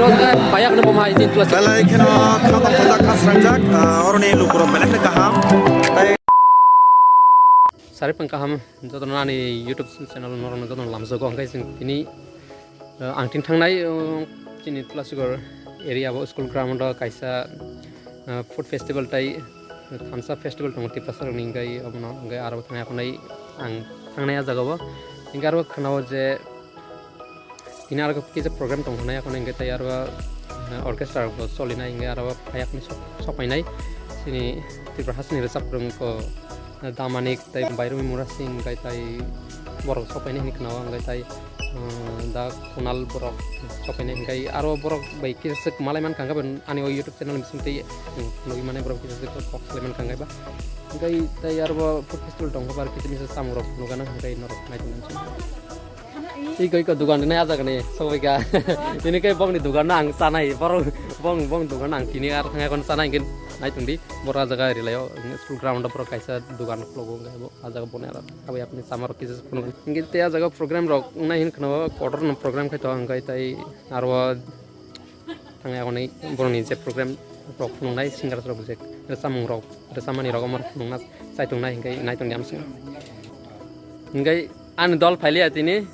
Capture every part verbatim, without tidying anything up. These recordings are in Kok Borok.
Payak no bomai tin tuas. Belai kheno khatam thajak khasrangjak, ah, oroni lukurok belai kheno kaham. Tai Saripang kaham, jotono ani YouTube channel norokno jotono lamjago, hwnkhe chwng tini, ah, ang tin thangnai, ah, chini Tulasigor area o school ground o kaisa, ah, food festival tai thansa festival tongo Tiprasa rokni, hwnkhe obono hwnkhe aro thangya khwnai ang thangnai ah jagao. Hwnkhe aro khwnao je Tini aro kisa program tong hwnwi, akhorni hwnkhe tei aro, eh, orchestra rok bo solinai, hwnkhe aro phai akhorni sok, sok painai. Chini Tripura hasteni rwchapmung ko, eh, Damanik tei Bairumi Murasing hwnkhe tei borok sok painai hwnwi khwnao, hwnkhe tei, eh, da Kunal borok sok painai, hwnkhe aro borok bai kisa swk malai mankha, hwnkhe ani o YouTube channel bising tei, hmm, nugwi mani borok kisa swk kok salai mankha, hwnkhe ba. Hwnkhe tei aro bo food festival tong khe ba, aro kisa misa chamung rok nukgana, hwnkhe norok nai tongna. Iko iko dugan rwnai ah jagani sobaika. Ini khe bongni dugan no ang chanai, borok bong bong dugan ang tini ar thangya kon chanai hwnkhe nai tongdi. Boro ah jaga rilai o school ground o borok kaisa dugan khulukgo hwnkhe bo ah jaga boni aro aboni chamaro kisa phunukgo. Hwnkhe tei ah jaga program rok wngnai hwnkheno kotor no program khai tongo hwnkhe tei aro Thangya hwnwi borokni je program rok phunuknai, singers rok je rwchapmung rok, rwchapmani rok omo rok phunukna chai tongnai hwnkhe nai tongdi amsong. Hwnkhe ani dol phailiya tini,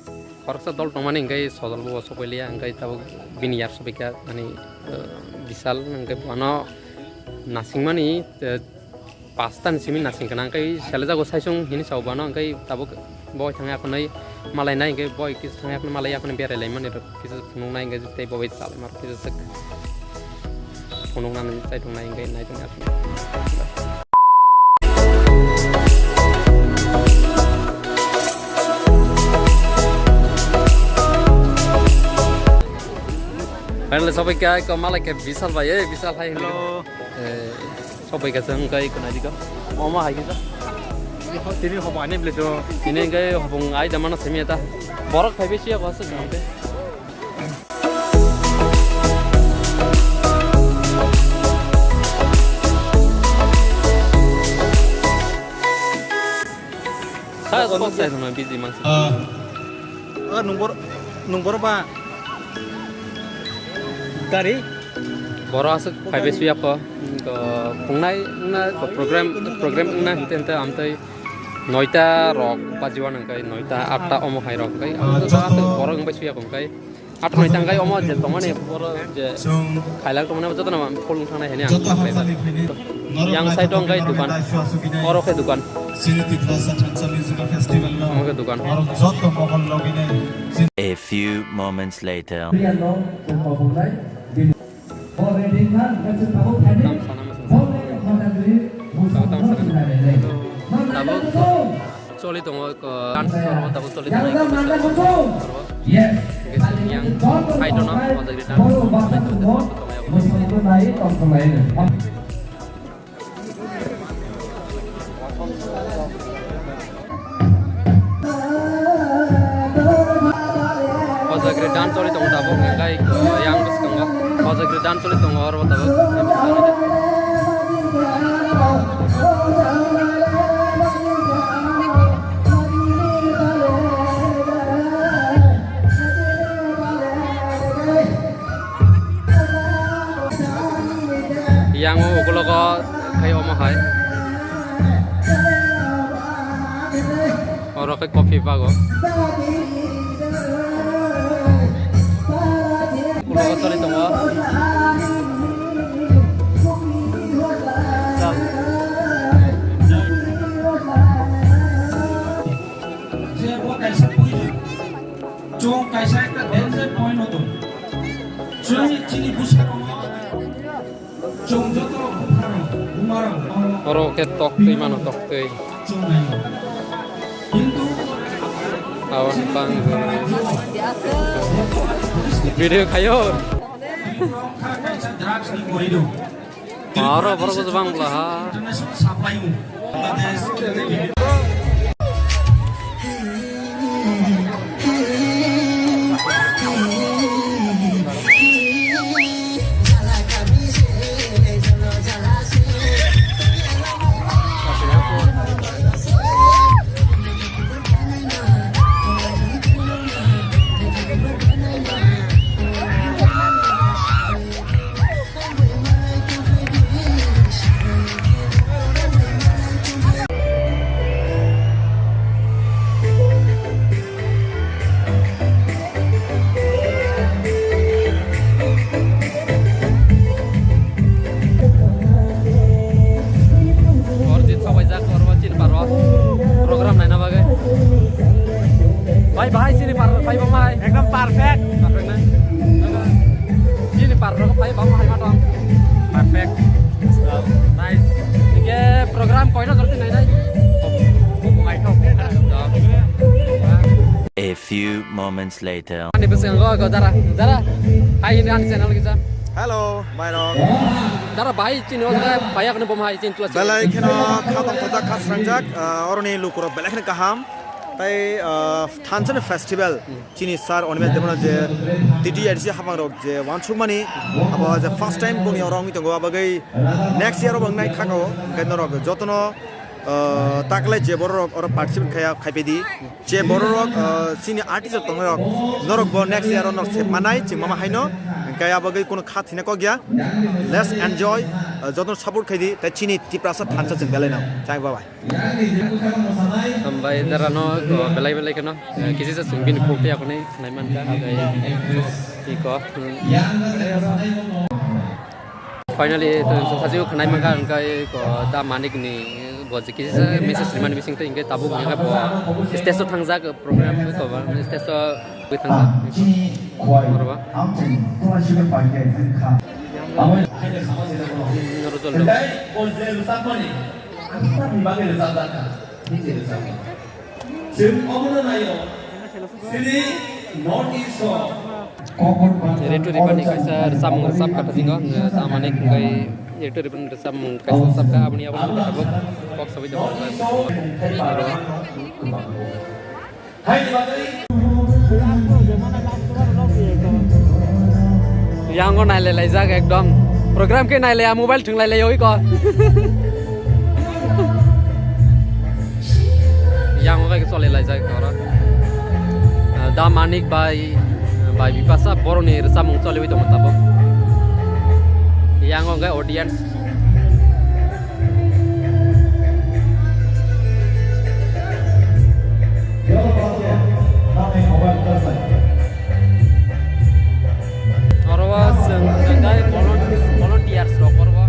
khoroksa dol tongmani hwnkhe sodol bo sokphailiya, hwnkhe tabuk bini yar sobaikha ani, eh, Bisal hwnkhe bono nasingmani, eh, Pasta ni simi nasing kana, hwnkhe selejago saisung hini sao bano, hwnkhe tabuk boi thangya khwnwi malai nai, hwnkhe boi kisa thangya khwnwi malai ya khwnwi berai lai mani rok kisa phunuk nai, hwnkhe tei bo bai chalai ma rok kisa swk phunuk nani chai tong nai, hwnkhe nai tong ya khwnwi. Finally, sobai kha ko malai khe Bisal bai, eh, Bisal hai. Hello. Eh, sobai kha se wngkha iko nai dikha. Omo hai kisa. Tini hobong ani bile jo. Tini wngkha hobong ai da mana simi ta. Borok phai bisi ya bas wngkha. Sa ko sai no busy mang. Ah. Oh, nung bor, nung bor ba. Gari? Boro aswk phaibai suya kho. Ko phungnai wngna ko program, program wngna hinte hinte amtwi noita rok bajiwan hwnkhe noita atta omo hai rok hwnkhe amtwi aswk boro wngbai suya kho hwnkhe atta noita hwnkhe omo je tongmani boro je khailak tongmani jotono full wngthangnai hwnwi ang khlai. Yang side o hwnkhe dukan, oro khe dukan. Chini Tiprasa Thansa Musical Festival no. Omo khe dukan. Oro joto mokol logi nai. A few moments later. Priya no, chwng mokol nai. Bo ready kha, chwng tabuk thani. Tam sana masa. Bo ready kha, chwng tabuk thani. Tabuk choli tongo, ko dance oro tabuk choli tongo. Yes. Yang fight no, o jagri dance. O jagri dance choli tongo tabuk, hwnkhe yang bwskango. O jagri dance choli tongo oro tabuk. Yang o ukulogo khai omo hai. Oro khai coffee bago. Ukulogo choli tongo. Je bo kaisa pui. Chwng kaisa ekta danger point o tong. Chwng chini bwsarokno chwng joto bupharok, bumarok, oro khe tok twi mano, tok twi. Chwng naio. Kintu awan pang. Video khayo. Kaisa drugs ni korido. Aro borok bwswk bang bwla ha. Ekdom perfect. Perfect na? Bini par rok phai bang hai ma tong. Perfect. Nice. Hingke program koino jorti nai nai? Mai thok. A few moments later. Ani bwskango go dara, dara. Hai hini ani channel kisa. Hello, Mairok. Dara bai chini o jaga bai akne bom hai chin tuas. Belai kheno khatong thajak khasrangjak, ah, oroni lukurok belai kheno kaham. Tai, ah, thansa ni festival. Chini sir Animesh Debbarma je T T A D C hapangrok je wansukmani, abo je first time boni oro wngwi tongo, abagwi next year obo wngnai kha o, hwnkhe norok jotono, ah, taklai je bororok oro participate khaya, khaipai di. Je bororok, ah, chini artist rok tongnai rok, norok bo next year o norok se manai, chwng mama haino, hwnkhe abagwi kunu kha thina kok ya. Let's enjoy, ah, jotono support khai di, tei chini Tiprasa thansa chwng belai nang. Chai bye bye. Hambai dara no, ko belai belai keno, eh, kisi sa sung bini pok te akoni khnai man ka, hambai, iko, hmm. Finally, to sung saji ko khnai man ka, hingkai ko da Manik ni bo je kisi sa message rimani bising te hingkai tabuk hingkai bo stage o thangjak program ko ba stage o thangjak. Oro ba. Noro jol do. Ang samani bagwi rwchapjak kha, nini rwchapmung. Chwng omono naio, chini North East o. Ritu Ripani kaisa rwchapmung rwchap kha thasingo, tamani hwnkhe Ritu Ripani rwchapmung kaisa rwchap kha, aboni abo tabuk kok sabai tongo. Yang o nailai laijak ekdom. Program khe nailai, a mobile thwng lailai oi ko. Yang o khe choli laijak oro. Ah, Da Manik bai, bai Bipasa boroni rwchapmung choliwi tongo tabuk. Yang o khe audience. Oro o chwng hwnkhe volun-, volunteers rok oro o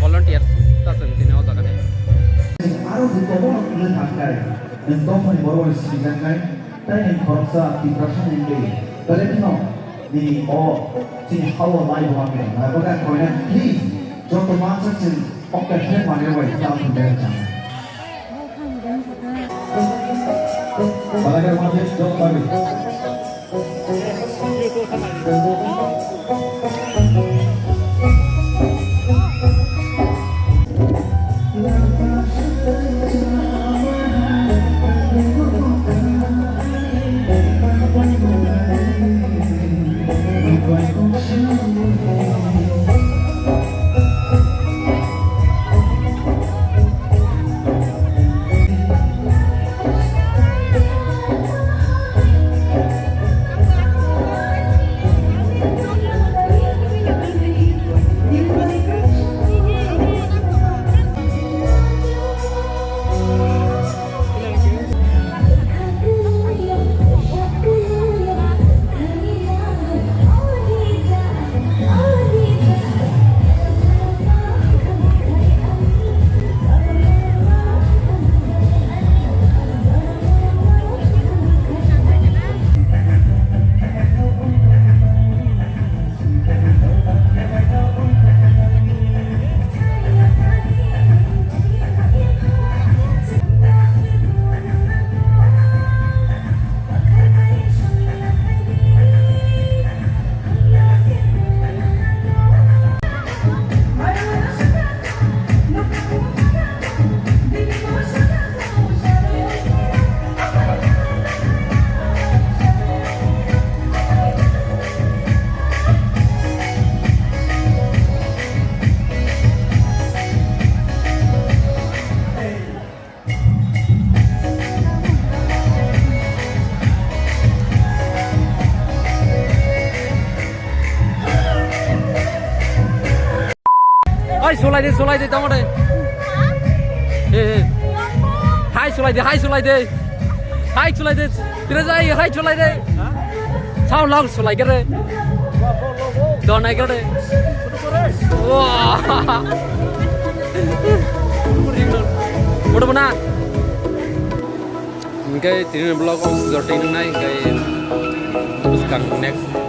volunteers ta chwng tini o jaga ni. Aro buko bono tini thangkai, nwng dophani borok bai swijak nai, tei nwng khoroksa Tiprasa ni wngwi, belai kheno nini o chini hao lai bo mangya, naibaga koina please, joto mansa chwng Oke, sir, mane wai, ta thung dai chang. Balagar mane jok bari. Hai, solai de, solai de, tamo de. He, he. Hai, solai de, hai, solai de. Hai, solai de. Pira jai, hai, solai de. Sao log solai gere. Don ai gere. Wah. Bodo mana? Hingke tini vlog o jortai nungnai, hingke Next